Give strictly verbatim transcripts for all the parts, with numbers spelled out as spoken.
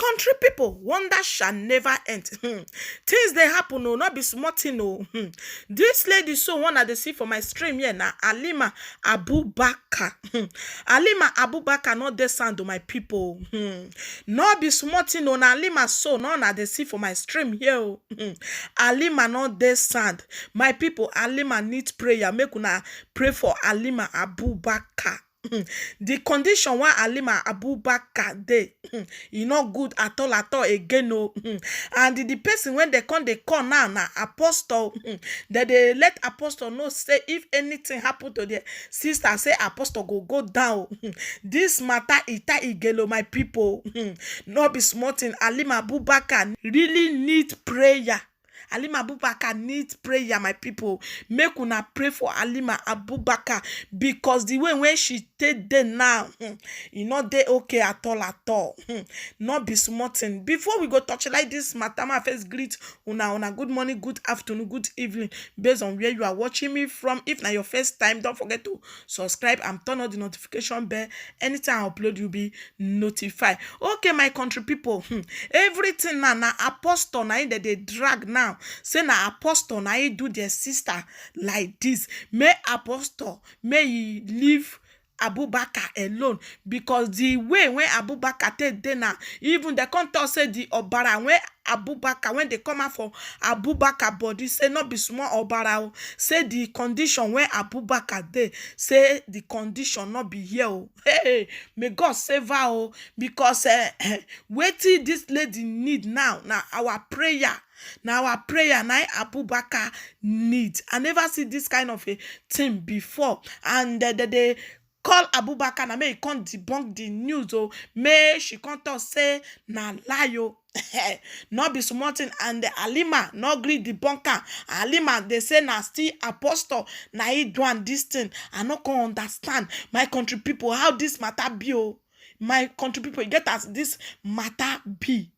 Country people, wonder shall never end. Hmm. Things dey happen o, no be small thing o. Hmm. This lady so one I dey see for my stream here na Alima Abubakar. Hmm. Alima Abubakar no dey sound o, my people. Hmm. No be small thing o, na Alima so no na dey see for my stream here o. Hmm. Alima no dey sound. My people, Alima need prayer. Make una pray for Alima Abubakar. Hmm. The condition why Alima Abubakar dey, hmm, e no good at all at all again o. Hmm. And the person when they come dey call now na apostle. Hmm. They dey let apostle know say if anything happen to their sister, say apostle go go down. Hmm. This matter ita igelo, my people. Hmm. No be small thing. Alima Abubakar really need prayer. Alima Abubakar need prayer, my people. Make una pray for Alima Abubakar, because the way when she take dey now, hmm, e no dey okay at all at all. Hmm. No be small thing. Before we go torchlight this matter, ma first greet una, una good morning, good afternoon, good evening, based on where you are watching me from. If na your first time, don't forget to subscribe and turn on the notification bell. Anytime I upload, you'll be notified. Okay, my country people, hmm, everything now na apostle na im dem dey drag now. Say na apostle na im do their sister like this. May apostle, may he leave Abubakar alone, because the way when Abubakar take dey now, even they come talk say the obara when Abubakar, when they come out for Abubakar body, say no be small obara o. Say the condition when Abubakar dey, say the condition no be here o. Hey, may God save her o, because, eh, wetin this lady need now na our prayer. Na our prayer na Abubakar need. I never see this kind of a thing before. And, eh, they dey call Abubakar na make he come debunk the news o. May she come talk say na lie o. No be small thing. And Alima no gree debunk am. Alima dey say na still apostle na he do am this thing. I no come understand, my country people, how this matter be o. My country people, e get as this matter be.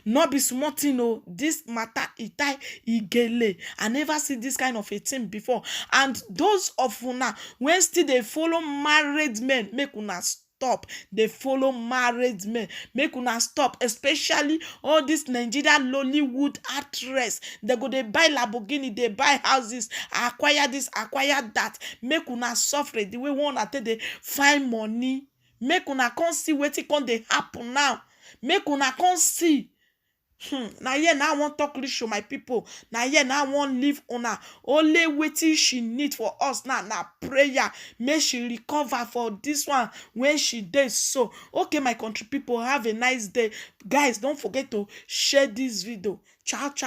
No be small thing o. This matter e tie igele. I never see this kind of a thing before. And those of una when still dey follow married men, make una stop dey follow married men. Make una stop, especially all this Nigeria Lollywood actress. They go dey buy Lamborghini, dey buy houses, acquire this, acquire that. Make una suffer the way una take dey find money. Make una come see wetin come dey happen now. Make una come see. Hmm, na here na I wan talk reach o, my people. Na here na I wan leave una. Only wetin she need for us now na prayer. Make she recover for this one when she dey so. Okay, my country people, have a nice day. Guys, don't forget to share this video. Ciao, ciao.